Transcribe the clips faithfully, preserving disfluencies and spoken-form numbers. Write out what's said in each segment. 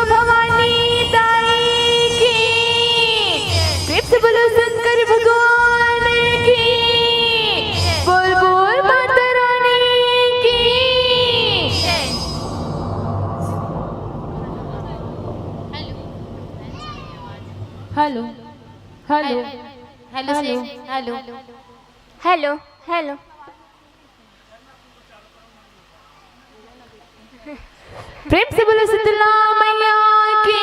भवानी दाई की। प्रेम से बोलो शंकर भगवान की। बोल बोल माता रानी की। Hello, hello, hello, hello. Hello, hello. प्रेम से बोलो शीतला मैया की।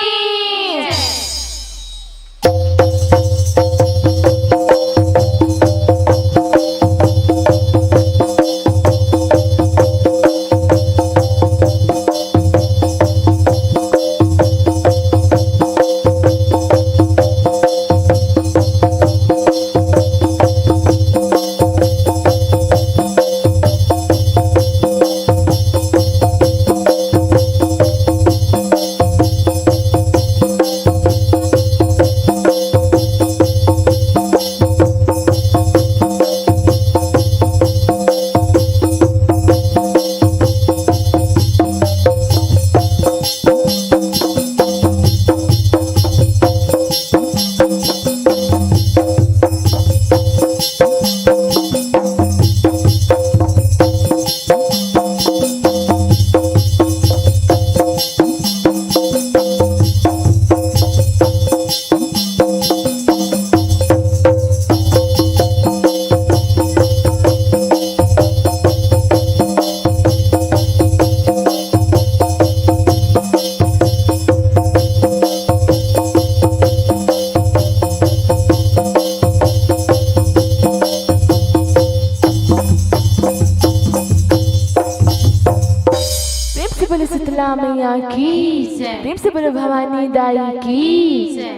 प्रेम से बोलो शीतला मैया की। जय। प्रेम से बोलो भवानी दाई की। जय।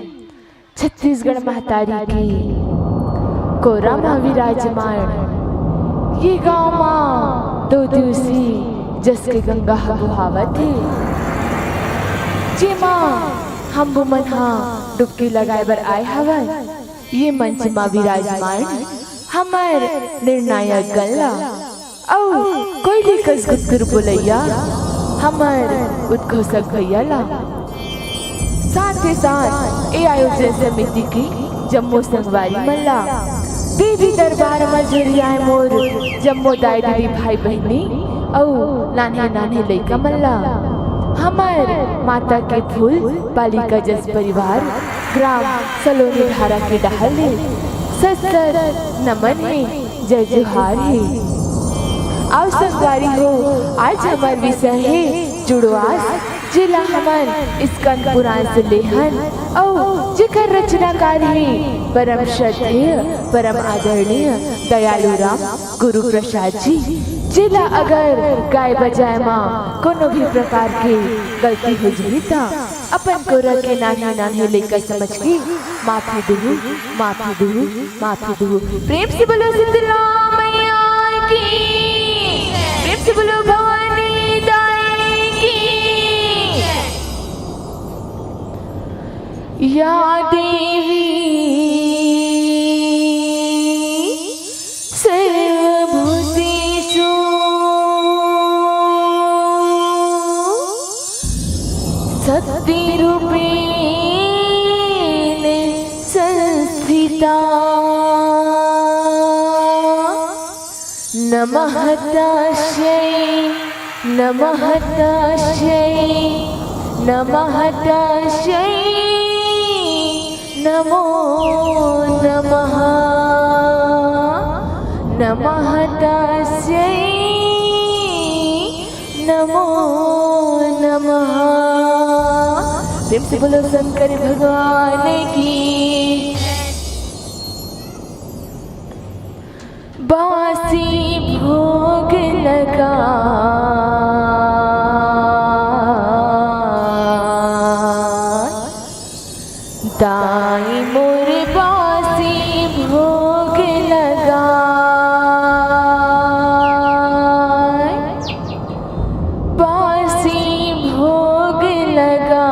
छत्तीसगढ़ महतारी की कोरा मा विराजमान ये गांव मा दो दिवसी जस के गंगा ह बोहावत हे, जेमा हम वो मन ह डुबकी लगाए बर आए हवन। ये मंच मा विराजमान हमर निर्णायक गण ला अउ कोयली कस गुटगुर बोलैया हमर उद्घोषक भैया ला, साथ ही साथ ए आयोजन समिति के जम्मो संगवारी मन ला, देवी दरबार म झुरियाए मोर जम्मो दाई दीदी भाई बहिनी अउ नान्हे नान्हे लइका मन ला, हमर माता के फूल बालिका जस परिवार ग्राम सलोनी धारा के डहर ले सत सत नमन हे, जय जोहार हे। अउ संगवारी हो, आज हमर विषय हे जुड़वास, जेला हमन स्कंद पुराण से लेहन अउ जेकर रचनाकार हे परम श्रद्धेय, परम आदरणीय दयालु राम गुरु प्रसाद जी, जेला अगर गाय बजाए म कोनो भी प्रकार के गलती हो जही त अपन कोरा के नान्हे नान्हे लइका समझ के माफी दुहू, माफी दुहू, माफी दुहू। प्रेम से बोलो शीतला मैया की, प्रेम से बोलो भवानी दाई की। या देवी सर्वभूतेषु शक्तिरूपेण संस्थिता। नमः तस्यै, नमः तस्यै, नमः तस्यै, नमो नमः। नमः तस्यै, नमो नमः। प्रेम से बोलो शंकर भगवान की। बासी भोग लगा, दाई मोर बासी भोग लगा, बासी भोग लगा।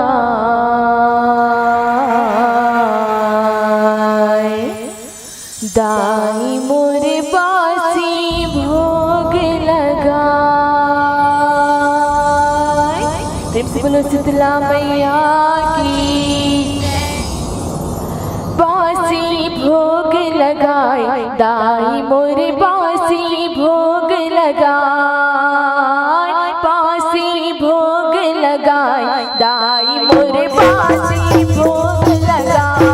दाई मोर बासी भोग लगाए, प्रेम से बोलो शीतला मैया की। बासी भोग लगाए दाई मोर, बासी भोग लगाए, बासी भोग लगाए दाई मोर, बासी भोग लगाए।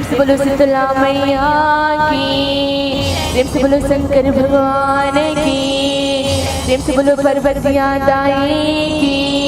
से बोलो शीतला मैया की, प्रेम से बोलो शंकर भगवान की, प्रेम से बोलो पार्वतिया दाई की।